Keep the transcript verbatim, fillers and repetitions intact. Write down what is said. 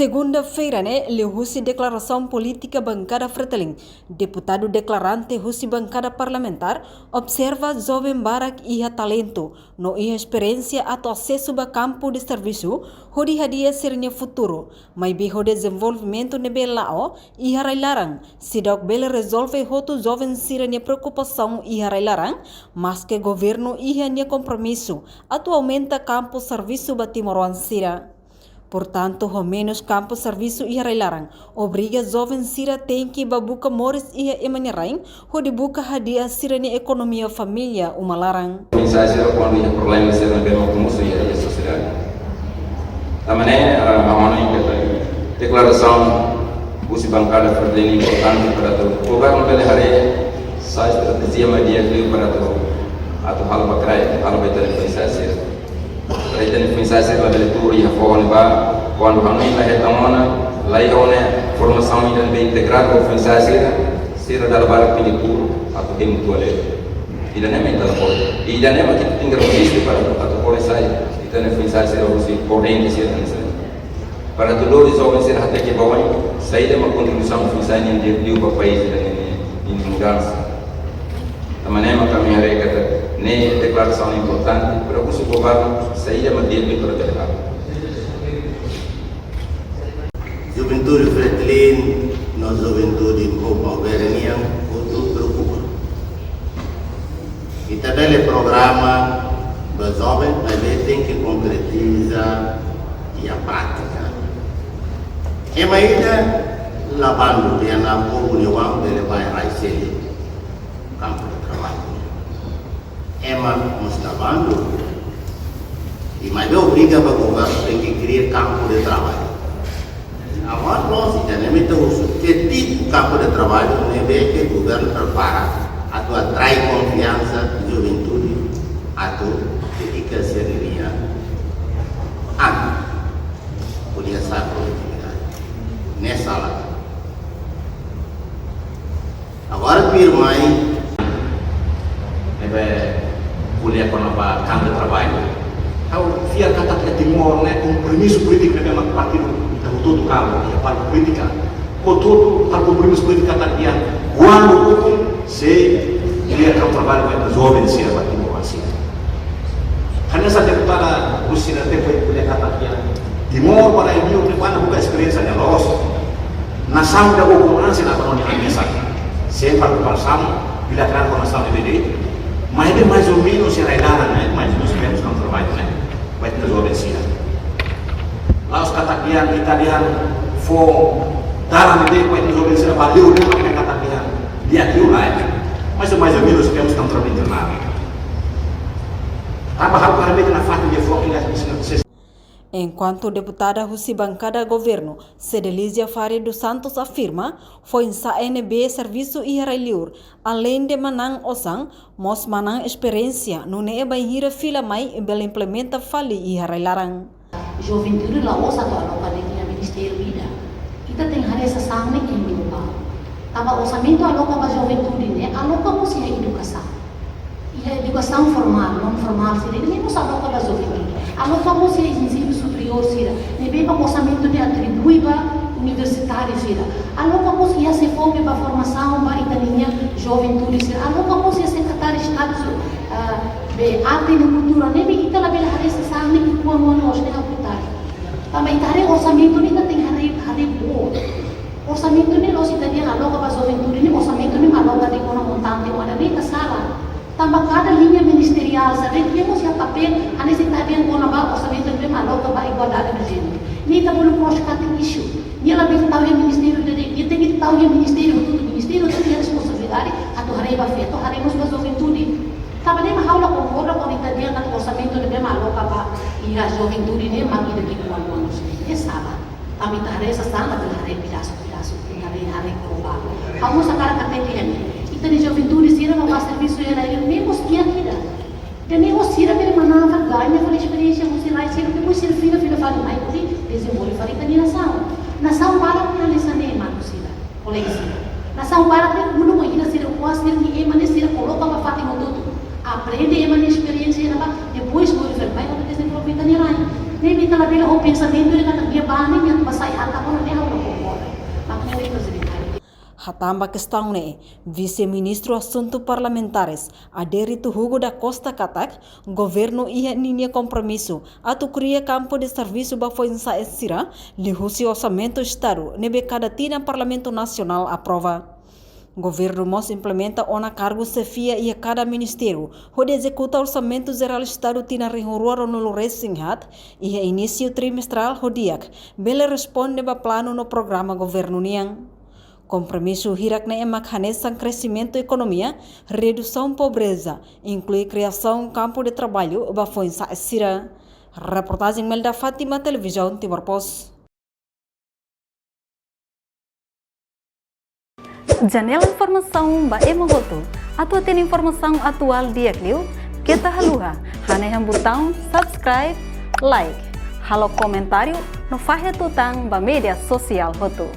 Segunda-feira ne'e, liuhusi deklarasaun polítika bankada Fretilin, deputadu deklarante husi bankada parlamentár observa joven barak iha talentu no iha esperiénsia atu asesu ba kampu de servisu hodi hadi'a sira-nia futuru, maibé ho dezenvolvimentu ne'ebé la'o iha rai-laran, seidauk bele rezolve hotu joven sira-nia preokupasaun iha rai-laran, maske governu iha nia kompromisu atu aumenta kampu servisu ba timoroan sira. Portantu, ho menus kampu servisu iha rai-laran, obriga joven sira tenke ba buka moris iha ema nia rain, hodi buka hadi'a sira-nia ekonomia família uma laran. Foin-sa'e sira kuandu iha problema sira ne'ebé mak mosu iha, iha sosiedade. Tanba ne'e, ah, ha'u hanoin katak deklarasaun husi bankada Fretilin importante para atu governu bele haree saida estratéjia mak di'ak liu para atu, atu halo ba kraik, halo ba ita-nia foin-sa'e sira. Para ita-nia foin-sa'e sira labele tuur iha foho ne'ebá, kuandu hanoin la hetan ona, la iha ona formasaun ida ne'ebé integradu ba foin-sa'e sira, sira dala barak tenke tuur atu hemu tua leve. Ida-ne'e mak ita la pode. Ida-ne'e mak ita tenke reziste para atu pode sai ita-nia foin-sa'e sira husi korrente sira hanesan ne'e. Para atu lori joven sira hateke ba oin, saida mak kontribuisaun foin-sa'e nian di'ak liu ba país ida-ne'e nia, nia mudansa. Tanba ne'e mak ami haree katak ne'e deklarasaun importante para husu governu saida mak di'ak liu para bele halo. Juventude Fretilin no juventude Copa Ovelha nian hotu preokupa. Ita bele programa ba joven, maibé tenke konkretiza iha prátika. Ema ida la bandu, dehan povu nia oan bele bá rai seluk, kampu de traballu. Ema mós la bandu, i maibé obriga ba governu tenke kria kampu de traballu. Agora, nós, ita-nia meta husu, ke tipu kampu de traballu ne'ebé ke governu prepara atu atrai konfiansa juventude atu dedika sira-nia an hodi hasa'e produtividade. Ne'e sala. Agora tuirmai ne'ebé ko'alia kona-ba kampu de traballu. Ha'u fiar katak iha Timor ne'e kompromisu polítiku ne'ebé mak partidu ita hotu-hotu halo, iha parte polítika. Hotu-hotu halo kompromisu polítiku katak iha kuandu ukun sei kria kampu traballu ba joven sira ba Timor sira. Hanesan deputada husi tempu ne'ebá ko'alia katak iha Timor para ibu ne'ebá buka esperiénsia ne'e loos. Nasaun ida ukun an sira la bandu hanesan. Sempre preparasaun, bila kran ho nasaun ne'ebé de'it. Maibé mais ou menus sira rai-laran ne'e, mais ou menus bem kampu traballu ne'e. Ba ita-nia joven sira. La'ós katak dehan ita dehan fó dalan ida ba ita-nia joven sira ba liur ne'e, mak katak dehan di'ak liu lae. Mais ou, mais ou menus bem kampu traballu internal. Tanba ha'u haree katak nafatin di'ak fó ida, Enkuantu deputada husi bankada governu, Cedelizia Faria dos Santos afirma, foin-sa'e ne'ebé servisu iha rai-liur, aleinde manán osan, mós manán esperiénsia, nune'e bainhira fila mai bele implementa fali iha rai-laran. Juventude la'ós atu aloka de'it iha ministériu ida. Ita tenke haree sasán ne'e em global. Tanba orsamentu aloka ba juventude ne'e, aloka mós iha edukasaun. Iha edukasaun formál, non formál sira, ne'e mós aloka ba juventude. Aloka mós iha ensinu superiór sira, ne'ebé mak orsamentu ne'e atribui ba universitáriu sira. Aloka mós iha SEFOPE ba formasaun ba ita-nia juventude sira. Aloka mós iha Sekretáriu Estadu, ah, be Arte no Kultura, ne'ebé ita labele haree sasán ne'e ki'ikoan oan loos ne'e ha'u hatete. Tanba ita haree orsamentu ne'e ita tenke haree, haree boot. Orsamentu ne'e la'ós ita dehan aloka ba juventude ne'e, orsamentu ne'e mak aloka de'it ona montante ida ne'e, ita sala. Tanba kada liña ministeriál sira de'it, ne'e mós iha papél, hanesan ita dehan kona-ba orsamentu ne'ebé mak aloka ba igualdade de jéneru. Ne'e ita bolu cross cutting issue. Nia labele tau iha ministériu ida de'it, nia tenke tau iha ministériu hotu, ministériu hotu iha responsabilidade atu haree ba feto, haree mós ba juventude. Tanba ne'e mak ha'u la konkorda kuandu ita dehan katak orsamentu ne'ebé mak aloka ba iha juventude ne'e mak ida ki'ikoan oan loos ne'e. Ne'e sala. Tanba ita haree sasán, labele haree pedasu-pedasu, ita haree, haree global. Ha'u mós hakarak hatete iha ne'e. Ita-nia juventude sira mak bá servisu iha rai-liur, ne'e mós di'ak ida. Ida-ne'e mós sira bele manán fali, gaña fali esperiénsia husi rai sira, depois sira fila, fila fali mai hodi dezenvolve fali ita-nia nasaun. Nasaun barak ne'e hanesan ne'e, maluk sira, kolega sira. Nasaun barak ne'e uluk bainhira sira kuas sira-nia ema ne'e sira koloka ba fatin hotu-hotu. Aprende ema nia esperiénsia iha ne'ebá, depois bolu fali mai hodi dezenvolve ita-nia rai. Ne'ebé labele ho pensamentu de katak dia bá ne'e atu bá sai ata ona ne'e ha'u la konkorda. Mak ne'e ita jadi. Hatán ba kestaun ne'e, Vise-Ministru Asuntu Parlamentares, Adérito Hugo da Costa katak, governu iha ninia kompromisu atu kria kampu de servisu ba foin-sa'e sira, liuhusi orsamentu Estadu ne'ebé kada tinan Parlamentu Nasionál aprova. Governu mós implementa ona kargu xefia iha kada ministériu, hodi ezekuta Orsamentu Jerál Estadu tinan rihun rua ruanulu resin haat, iha inísiu trimestrál ho di'ak, bele responde ba planu no programa governu nian. Kompromisu hirak-ne'e mak hanesan kresimentu ekonomia, redusaun pobreza, inklui kriasaun kampu de traballu ba foin-sa'e sira. Reportajen Melda Fátima, Televizaun Timor Post. Janela informasaun ba ema hotu. Atu hatene informasaun atuál di'ak liu, keta haluha hanehan butaun subscribe, like, halo komentáriu no fahe tutan ba média sosiál hotu.